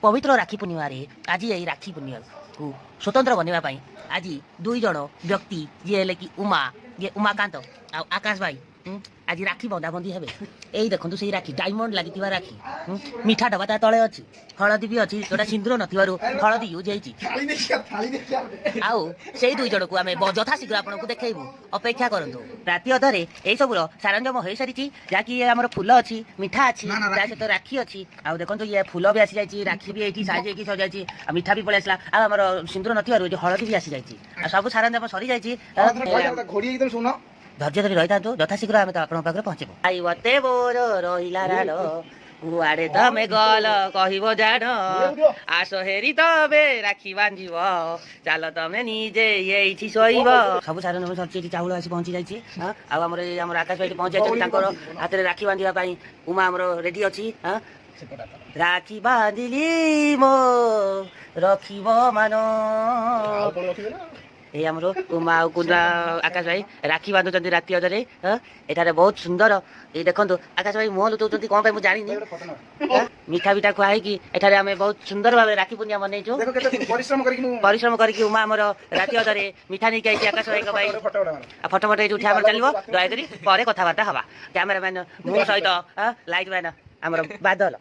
ପବିତ୍ର ରାକ୍ଷୀ ପୂର୍ଣ୍ଣିମାରେ ଆଜି ଏଇ ରାକ୍ଷୀ ପୂର୍ଣ୍ଣିମାକୁ ସ୍ୱତନ୍ତ୍ର ବନେଇବା ପାଇଁ ଆଜି ଦୁଇ ଜଣ ବ୍ୟକ୍ତି, ଯିଏ ହେଲେ କି ଉମା, ଯିଏ ଉମାକାନ୍ତ ଆଉ ଆକାଶ ଭାଇ, ଆଜି ରାକ୍ଷୀ ବନ୍ଧାବନ୍ଧି ହେବେ। ଏଇ ଦେଖନ୍ତୁ ସେଇ ରାକ୍ଷୀ, ଡାଇମଣ୍ଡ ଲାଗିଥିବା ରାକ୍ଷୀ, ମିଠା ଡବା ତା ତଳେ ଅଛି, ହଳଦୀ ବି ଅଛି, ଯୋଉଟା ସିନ୍ଦୁର ନଥିବାରୁ ହଳଦୀ ୟୁଜ୍ ହେଇଛି। ଥାଳି ଦେଖିବା, ଥାଳି ଦେଖିବା। ଆଉ ସେଇ ଦୁଇ ଜଣକୁ ଆମେ ଯଥାଶୀଘ୍ର ଆପଣଙ୍କୁ ଦେଖେଇବୁ, ଅପେକ୍ଷା କରନ୍ତୁ। ରାତି ଅଧରେ ଏଇ ସବୁର ସରଞ୍ଜାମ ହୋଇସାରିଛି, ଯାହାକି ଇଏ ଆମର ଫୁଲ ଅଛି, ମିଠା ଅଛି, ନା, ନା, ତା ସହିତ ରାକ୍ଷୀ ଅଛି। ଆଉ ଦେଖନ୍ତୁ, ଇଏ ଫୁଲ ବି ଆସିଯାଇଛି, ରାକ୍ଷୀ ବି ଏଇଠି ସାଇଜ ହେଇକି ସଜାଇଛି, ଆଉ ମିଠା ବି ପଳେଇ ଆସିଲା। ଆଉ ଆମର ସିନ୍ଦୁର ନଥିବାରୁ ଏଠି ହଳଦୀ ବି ଆସିଯାଇଛି। ଆଉ ସବୁ ସରଞ୍ଜାମ ସରିଯାଇଛି। ଘୋଡ଼ି ହେଇକି ତମେ ଶୁଣ। ଧୈର୍ଯ୍ୟ ଧରି ରହିଥାନ୍ତୁ, ଯଥାଶୀଘ୍ର ଆମେ ତ ଆପଣଙ୍କ ପାଖରେ ପହଞ୍ଚିବୁ। I ମତେ ମୋର ରହିଲା ରାଣ, କୁଆଡେ ତମେ ଗଲ କହିବ ଜାଣ, ଆସ ହେରି ତମେ ରାକ୍ଷୀ ବାନ୍ଧିବ, ଚାଲ ତମେ ନିଜେ ଏଇଠି ଶୋଇବ। ସବୁ ସାରଞ୍ଜାମ ସରିଛି, ଏଠି ଚାଉଳ ଆସି ପହଞ୍ଚି ଯାଇଛି, ହଁ। ଆଉ ଆମର ଏଇ ଆମର ଆକାଶ ଭାଇ ଏଠି ପହଞ୍ଚି ଯାଇଛନ୍ତି ତାଙ୍କର ହାତରେ ରାକ୍ଷୀ ବାନ୍ଧିବା ପାଇଁ। ଉମା ଆମର ରେଡି ଅଛି, ହଁ। ରାକ୍ଷୀ ବାନ୍ଧିଲି ମୋ ରଖିବ ମାନ। ଆଉ କଣ ରଖିବେ ନା? ଏଇ ଆମର ଉମା ଆଉ କୁନା ଆକାଶ ଭାଇ ରାକ୍ଷୀ ବାନ୍ଧୁଛନ୍ତି ରାତି ଅଧରେ, ହଁ। ଏଠାରେ ବହୁତ ସୁନ୍ଦର। ଏଇ ଦେଖନ୍ତୁ, ଆକାଶ ଭାଇ ମୁହଁ ଲୁଚଉଛନ୍ତି କଣ ପାଇଁ ମୁଁ ଜାଣିନି। ଗୋଟେ ଫଟୋ ନବା। ହଁ? ମିଠା ପିଠା ଖୁଆ ହେଇକି ଏଠାରେ ଆମେ ବହୁତ ସୁନ୍ଦର ଭାବେ ରାକ୍ଷୀ ପୂର୍ଣ୍ଣିମା ମନେଇଛୁ। ଦେଖ କେତେ ପରିଶ୍ରମ କରିକି ମୁଁ ପରିଶ୍ରମ କରିକି ଉମା ଆମର ରାତି ଅଧରେ ମିଠା ନେଇକି ଆଇଛି ଆକାଶ ଭାଇଙ୍କ ପାଇଁ। ଗୋଟେ ଫଟୋ ଗୋଟେ ମାର। ଆଉ ଫଟୋ ଫଟୋ ଏଇଠି ଉଠିବା ଆମର ଚାଲିବ। ଦୟାକରି ପରେ କଥାବାର୍ତ୍ତା ହବା। କ୍ୟାମେରାମ୍ୟାନ ମୁଁ ସହିତ ଲାଇଟ୍ ମ୍ୟାନ ଆମର ବାଦଲ।